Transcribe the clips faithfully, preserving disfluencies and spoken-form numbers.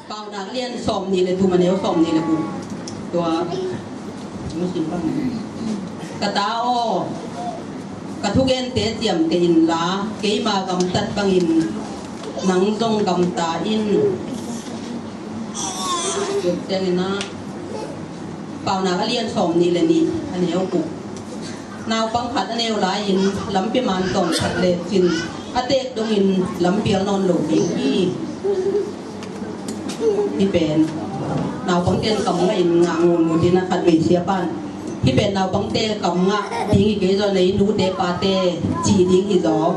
Paunak a lian sawmnih le thum, a neu sawmnih le guk. Tua ka ta aw, ka thugente ciamteh inla, keima gamtat bangin nang zong gamta in. Tua ciangin ah, Paunak a lian sawmnih le nih, a neu guk. Naupang khat a neu lai-in lampi man tawn khat lecin a teek dongin lampial nawn lo ding hi. Hih pen naupangte in kam ngah in ngah ngungut in a, khatvei siapa'n, hih pen naupangte kam ngah ding hi kei zaw, ei nute pate cih ding hi zaw,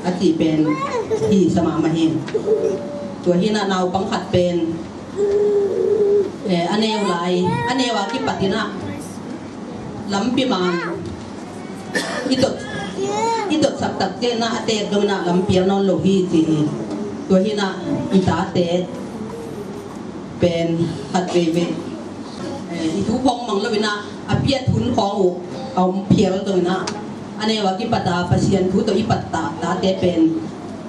a cih pen hi sa mahmah hi. Tua hi-in ah naupang khat pen, eh, a neu lai, a neu a kipat in ah lampi man i dot, i dotsak tak ciangin ah a teek dongin ah lampial nawn lo hi, ci hi. Tua hi-in ah i tate pen khat veivei, eh, i thu khawng mang lo-in ah a piat hun khawng uh a om phial dongin ah, a neu a kipat a Pasian thu tawh i pattah tate pen,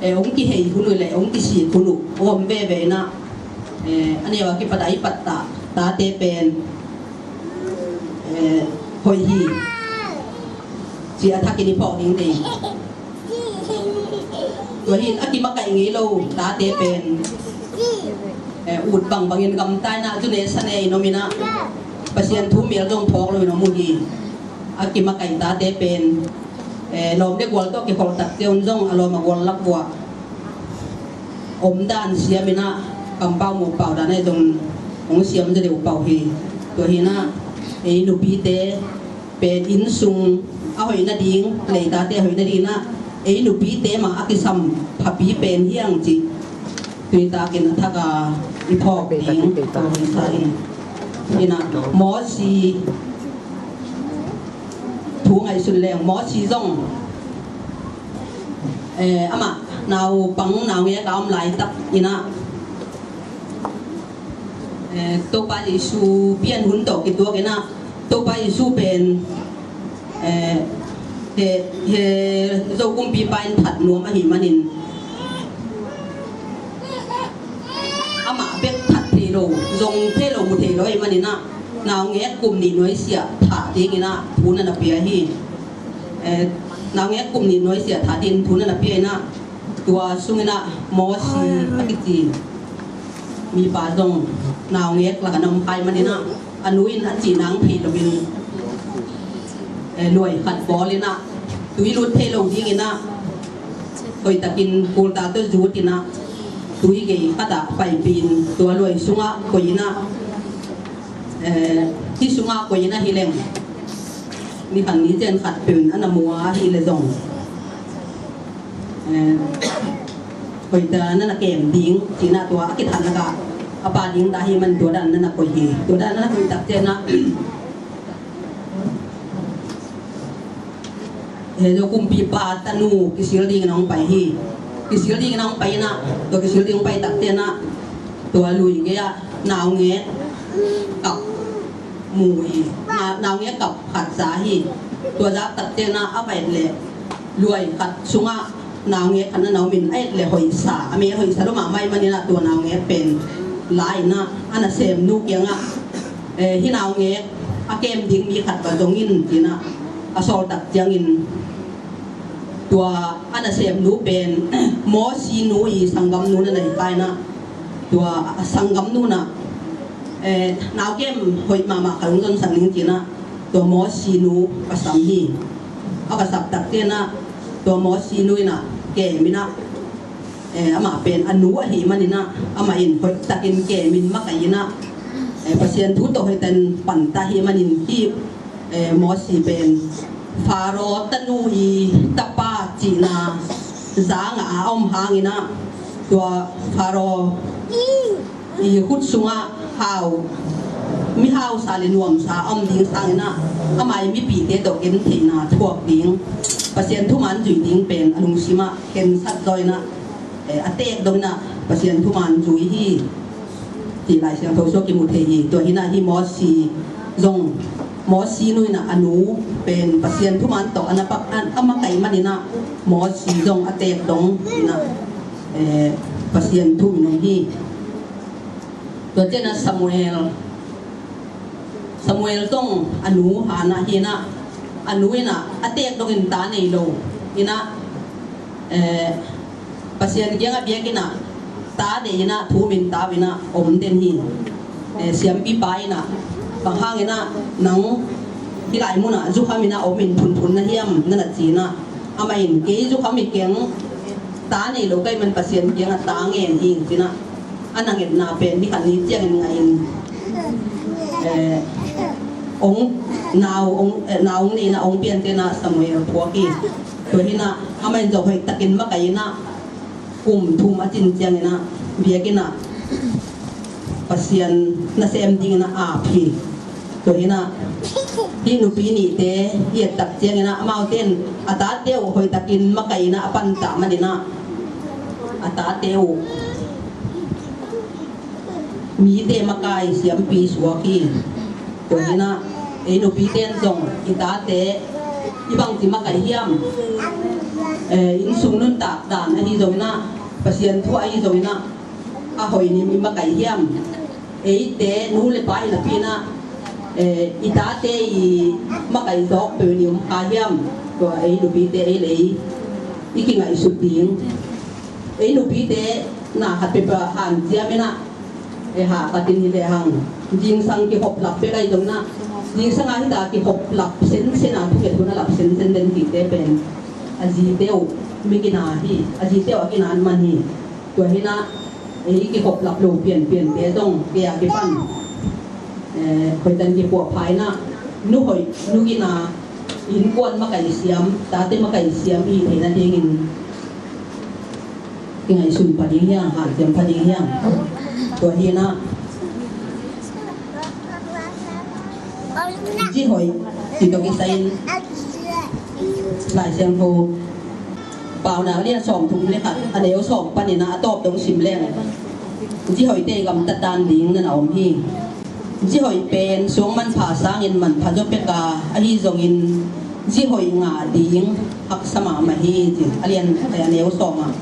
eh, hong kihei hun uh le hong kisik hun uh a om veve in ah, eh, a neu a kipat a i pattah tate pen, eh, hoih hi, ci a thakin i phawk ding hi. Tua hi-in a kimakaih ngei lo tate pen, eh, ut bangbangin gamta in ah, zune sane in om in ah, Pasian thu mial zong phawk lo-in om uh hi. A kimakaih tate pen, eh, lawm le gual tawh kikholh tak ciang zong a lawm a gual lak vuah omdan siam in ah, kampau mawhpau dan ahi zongin hong siam zaw deuh pah uh hi. Tua hi-in ah ei nupite pen innsung a hoih nading, leitate a hoih nading in ah ei nupite mah a kisam phapi pen hi hang, cih tuitakin a thak a i phawk ding. Tua hi sa in, in ah Mosi thu ngaihsun leng, Mosi zong, eh, amah naupang naungek a om laitak in ah, eh, Topa Jesu pian hun tawh kituak in ah, Topa Jesu pen, eh, he, he Zo kumpipa in that nuam ahih manin, amah bek that thei lo, zong thei lo, mu thei lo ahih manin ah, naungek kum nih nuaisiah thah dingin ah thu na na pia hi. Eh, naungek kum nih nuaisiah thah dingin thu na na pia in ah, tua sungin ah Mosi a kici mipa zong naungek lakah na om kha ahih manin ah, a nu in a cih nang thei loin, eh, luai khat bawl in ah, tui lut thei lo dingin ah, hoihtakin kultal tawh zut in ah, tui gei khat ah paipih in, tua luai sungah koih in ah, eh, hih sungah koih in ah hi leng, ni khat ni ciang khat peuh in a na mu a, hi leh zong, eh, hoih dan na na kem ding, ci in ah tua a kithat lakah a pha ding ta ahih man tua dan na na koih hi. Tua dan na na koih tak ciang ah, eh, Zo kumpipa tanu kisil dingin hong pai hi. Kisil dingin hong pai in ah, tua kisil ding hong pai tak ciang ah, tua lui gei ah naungek kap mu hi. Na, naungek kap khat za hi. Tua zak tak ciang ah, a va et leh luai khat sungah naungek khat na na om in, a et leh hoihsa, a mel hoihsa lua mahmah ahih manin ah, tua naungek pen la in ah, a nasemnu kiangah, eh, hih naungek a kem ding mi khat va zong in, ci in ah a sawl tak ciangin, tua a nasemnu pen Mosi nu i sanggamnu na na hi kha in ah, tua a sanggamnu in ah, eh, nau kem hoih mahmah khat hong zonsak ning, ci in ah tua Mosi nu va sam hi. A va sap tak ciang ah, tua Mosi nu in ah kem in ah, eh, amah pen a nu ahih manin ah, amah in hoihtakin kem in makaih in ah, eh, Pasian thu tawh hoihtakin panta ahih manin, hih, eh, Mosi pen Faro tanu i tapa cihna za ngah a om hangin ah, tua Faro i khut sungah hau, mihausa le nuamsa a om ding sangin ah, amah i mipihte tawh gentheihna thuak ding, Pasian thuman zui ding pen a lungsim ah khensat zaw in ah, eh, a teek dongin ah Pasian thuman zui hi, cih Lai Siangtho sungah kimu thei hi. Tua hi in ah, hih Mosi zong, Mosi nu in ah a nu pen Pasian thuman tawh a na pak, a, a makaih manin ah, Mosi zong a teek dongin ah, eh, Pasian thu in om hi. Tua ciangin ah Samuel, Samuel zong a nu Hannah hi in ah, a nu in ah a teek dongin ta nei lo in ah, eh, Pasian kiangah biakinn ah ta deih in ah, thu um in ta uh in ah om den hi. Eh, siampipa in ah, bang hangin ah nang hih lai munah zukham in ah om in phunphun na hiam, na na ci in ah, amah in kei zukham hi keng, ta nei lo ka hih man Pasian kiangah ta ngen hi ci in ah, a na ngetna pen ni khat ni ciangin ngah in, eh, ong, nau ong, eh, nau ong nei in ah ong pian ciangin ah Samuel phuak hi. Tua hi in ah amah in zong hoih takin makaih in ah, kum thum a cin ciangin ah biakinn ah Pasian nasem dingin ah ap hi. Tua hi in ah hih nupi nihte i et tak ciangin ah amaute in a tate uh hoih takin makaih in ah a pan ta manin ah a tate uh mite makai siampi suak hi. Tua hi in ah ei nupite in zong i tate i bangci makaih hiam, eh, innsung nuntak dan ahi zongin ah, Pasian thu ahi zongin ah, a hoih nim i makaih hiam? Eite nu le pa hi napi in ah, eh, i tate i makaih zawk peuh ni om kha hiam? Tua ei nupite ei le ei i kingaihsut ding. Ei nupite na khat peuhpeuh hanciam in ah, eh, hah khat in hi lehang, zingsang kikhop lap bek ahi zongin ah, zingsang a hita kikhop lap sensen a thunget hun a lap sensen den cihte pen a zite uh migina hi, a zite uh a gina an man hi. Tua hi in ah ei kikhop lap lo pianpiante zong kei a kipan, eh, hoihtan kipuahpha in ah, nu hoih nu gina, innkuan makaih siam, tate makaih siam i hih theihna dingin kingaihsun pha ding hiang, hanciam pha ding hiang. Tua hi in ah, zi hoih, ci tawh kisai in Lai Siangtho Paunak a lian sawmthum le khat, a neu sawm panin ah a tawp dong sim leng, zi hoihte gamtat dan ding na na om hi. Zi hoih pen suang manpha sangin manpha zaw pek a, ahi zongin zi hoih ngah ding haksa mahmah hi, ci. A lian, a neu sawm ah,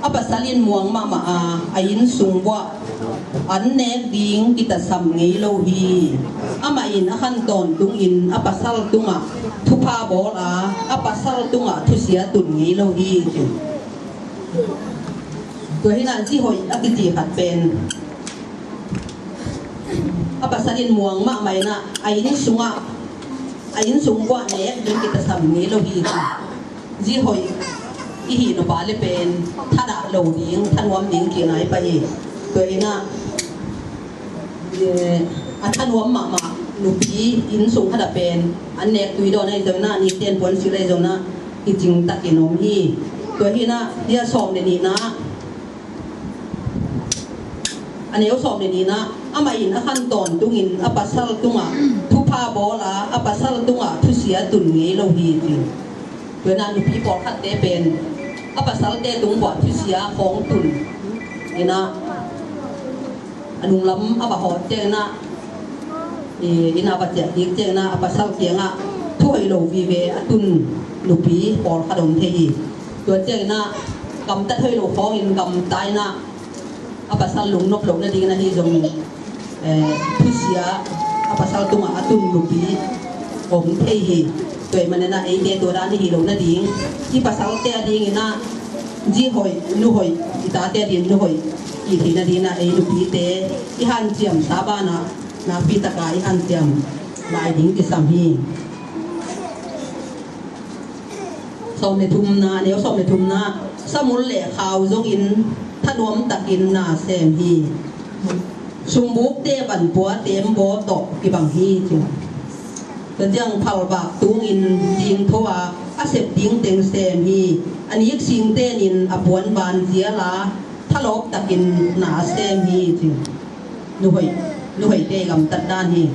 a pasal in muang mahmah a, a innsung uah an nek ding kitasam ngei lo hi. Amah in a khan tawntungin a pasal tungah thupha bawl a, a pasal tungah thusia tun ngei lo hi, ci. Tua hi in ah zi hoih a kici khat pen a pasal in muang mahmah in ah, a innsung ah, a innsung uah nek ding kitasam ngei lo hi, ci. Zi hoih i hih nop a leh pen thadah lo ding, thanuam ding cihna hi pah hi. Tua hi in ah, eh, a thanuam mahmah nupi innsung khat ah pen an nek tui dawn ahi zongin ah, nite'n puansilh ahi zongin ah, kicing takin om hi. Tua hi in ah, hih a sawm le nihna, a neu sawm le nihna, amah in a khan tawntungin a pasal tungah thupha bawl a, a pasal tungah thusia tun ngei lo hi, ci. Tua hi in ah nupi pawlkhatte pen a pasalte tung uah thusia khawng tun in ah, a nunglam a va hawt ciangin ah, i, inn ah va ciah kik ciangin ah, a pasal kiangah thu hoih lo vive a tun nupi pawlkhat om thei hi. Tua ciangin ah gamtat hoih lo khawngin gamta in ah, a pasal lungnop loh nadingin ahi zong, eh, thusia a pasal tungah a tun nupi om thei hi. Tua ahih manin ah eite tua dan i hih loh nading, i pasalte adingin ah zi hoih, nu hoih, i tate adingin nu hoih i hih theih nadingin ah ei nupite i hanciamsa banah nakpi takin i hanciam lai ding kisam hi. Sawm le thumna, neu sawm le thumna, samul le khau zongin thanuam takin na sem hi. Sumbukte vanpua teembaw tawh kibang hi, ci. Tua ciang phalvak tungin dingtho a, a sep ding teng sem hi. A nik singtenin a puan ban zial a, thalawp takin na a sem hi, ci. Nu hoih, nu hoihte gamtat dan hi.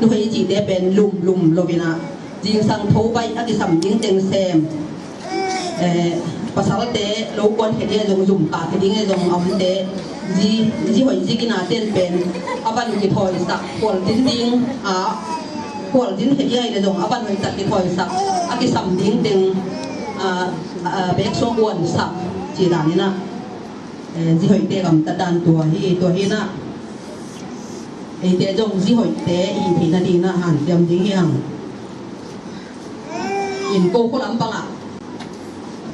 Nu hoih i cihte pen lumlum lo in ah, zingsang tho baih a kisam ding teng sem. Eh, pasalte lo kuan khia ding ahi zong, zum kah khia ding ahi zong a omte, zi, zi hoih zi ginate'n pen a van kithawisak, khualzin ding a, khualzin khia ding ahi leh zong a van hoihtak kithawisak, a kisam ding teng, ah, ah, bek sung kuansak cih dan in ah, eh, zi hoihte gamtat dan tua hi, tua hi in ah, Eite zong zi hoihte i hih theihna dingin ah hanciam ding hi hang. In ko khua lam bangah,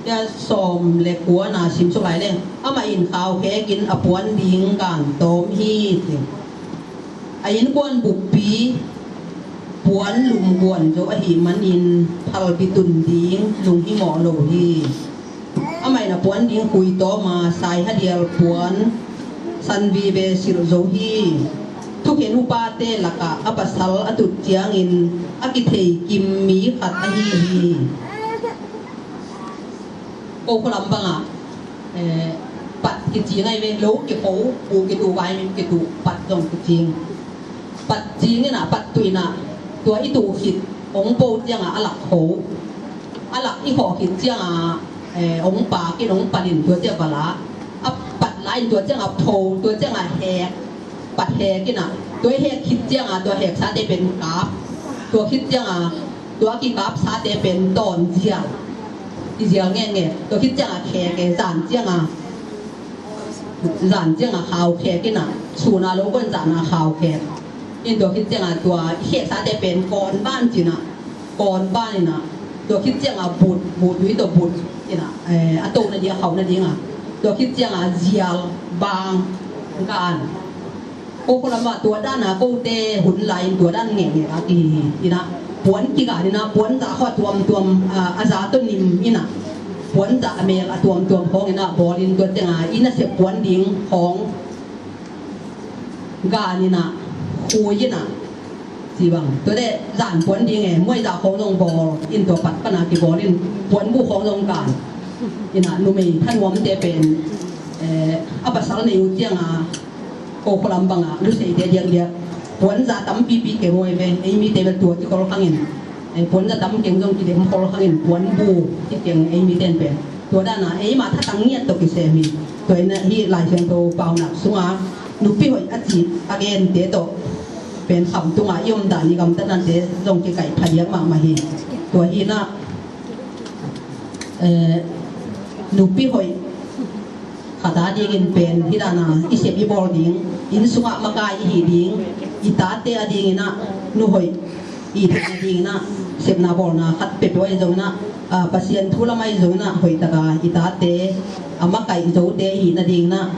tia sawm le kuana simsuk lai le, amah in khaukhek in a puan ding gan tawm hi, ci. A innkuan buppi puan lumguan zo ahih manin phalbi tun ding lunghimawh lo hi. Amah in a puan ding khui tawm a, saihadial puan san vive silh zo hi. Thukhen upate lakah a pasal a tut ciangin a kithei kim mi khat ahi hi. Ko khua lam bangah, eh, pat kicing ahi ve, lo kikho, pu kituh, vaimim kituh, pat zong kicing. Pat cing in ah, pat tuh in ah, tua i tuh khit hong po ciangah a lak kho. A lak i khawh khit ciangah, eh, hong pak in, hong palin, tua ciang va la. A pat la in tua ciangah pho, tua ciangah hek. Pat hek in ah, tua i hek khit ciangah, tua heksate pen kap. Tua khit ciangah, tua kikapsate pen tawn zial. I zial ngetnget. Tua khit ciangah khek e, zan ciangah, zan ciangah khaukhek in ah, sun a lo guan zan a khaukhek. In tua khit ciangah tua i heksate pen kawn ban ci in ah, kawn ban in ah, tua khit ciangah but, but tui tawh but in ah, eh, a tohna ding, a khauhna ding ah. Tua khit ciangah zial, bang, gan. Ko khua lamah tua dan a kote hun lai-in tua dan ngeingei a kihi hi. In ah puan kigan in ah, puan zah khawng a tuamtuam, a, a za tawh nim in ah, puan zah a mel a tuamtuam khawng in ah bawl in, tua ciangah i nasep puan ding khawng gan in ah, khui in ah, ci bang. Tua leh zan puan ding e, muai zah khawng zong bawl in, tua pat pan a kibawl in, puanbuh khawng zong gan in ah, numei thanuamte pen, eh, a pasal nei uh ciangah, ko khua lam bangah luseite diakdiak puanza tampipi keng uh hi ve, ei mite bel tua kikhol khangin, eh, puanza tam keng zong kidem khol khangin puanbuh kikeng ei mite in pen. Tua dan a eimah thatang ngiat tawh kisem hi. Tua in ah hih Lai Siangtho paunak sungah nupi hoih a cih a gente tawh pen khamtung a i om dan, i gamtatnate zong kikaih phadiak mahmah hi. Tua hi in ah, eh, nupi hoih khat a dingin pen hih dan a i sep i bawl ding, inn sungah makai i hih ding, i tate a dingin ah nu hoih i theihna dingin ah sepna bawlna khat peuhpeuh ahi zongin ah, ah, Pasian thu lam ahi zongin ah hoihtak a i tate a makaih zote i hihna dingin ah,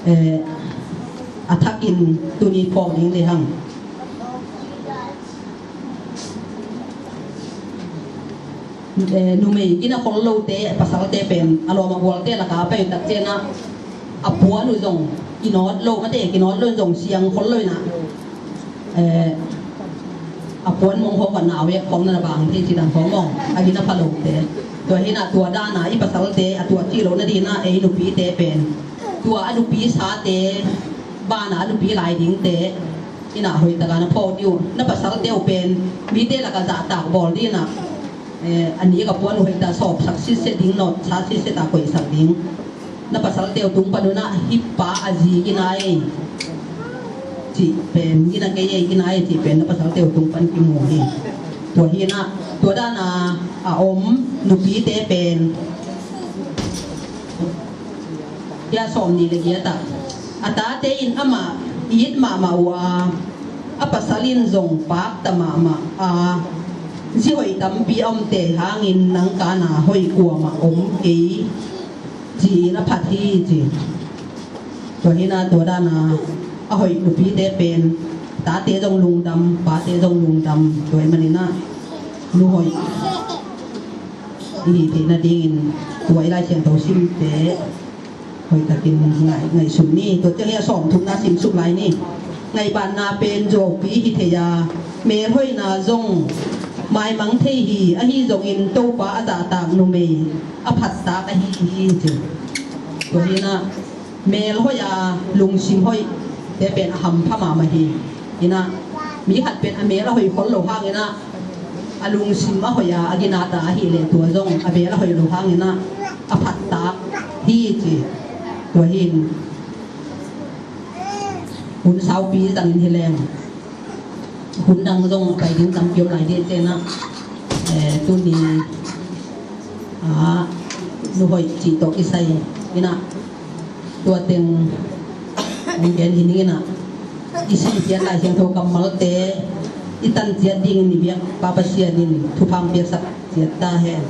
eh, a thakin tuni phawk ding le hang. Eh, numei gina khol lote, pasalte pen a lawm a gualte lakah a pai uh tak ciangin ah, a puan uh zong kinawt lo, mate kinawt lo in zong siang khol lo in ah, eh, a puan mong khawng a nau vek khawng na bang thei ci dan khawng maw, a gina pha lote. Tua hi in ah tua dan a i pasalte a tuah cih lohna dingin ah ei nupite pen tua a nupi sate banah a nupi lai dingte in ah hoihtak a na phawk dih uh. Na pasalte uh pen mite lakah zahtak bawl dingin ah, eh, a nik a puan uh hoihtak sawpsak sitset ding, nawtsa sitset a koihsak ding. Na pasalte uh tung pan un ah hih pa a zi gina ei cih pen, gina kei ei, gina ei cih pen na pasalte uh tung pan kimu hi. Tua hi in ah tua dan a a om nupite pen hia sawm nih le giat ah, a tate in amah it mahmah uh a, a pasal in zong pakta mahmah a, zi hoih tampi a omte hangin nang kana hoih kuamah om kei, ci-in a phat hi, ci. Tua hi in ah tua dan a a hoih nupite pen tate zong lungdam, pate zong lungdam. Tua ahih manin ah nu hoih i hih theihna dingin tua i Lai Siangtho simte hoihtakin ngaih, ngaihsun ni. Tua ciang hi a sawmthumna simsuk lai ni. Ngaihbatna pen zuaupi hi thei a, melhoihna zong maimang thei hi. Ahi zongin Topa a zahtak numei a phattak ahi hi, ci. Tua hi in ah melhoih a lungsim hoih te pen a hampha mahmah hi. In ah mi khat pen a mel a hoih khol lo hangin ah a lungsim a hoih a, a ginata ahih leh tua zong a mel a hoih lo hangin ah a phattak hi, ci. Tua hi in hun saupi zangin hi leng hun dang zong pai ding tampi om lai ding, te in ah, eh, tuni, ah, nu hoih cih tawh kisai in ah tua teng hong gen hi ning in ah, I sih ciat Lai Siangtho kammalte i tan ciat dingin i biak Pa Pasian in thupha piaksak ciat ta hen.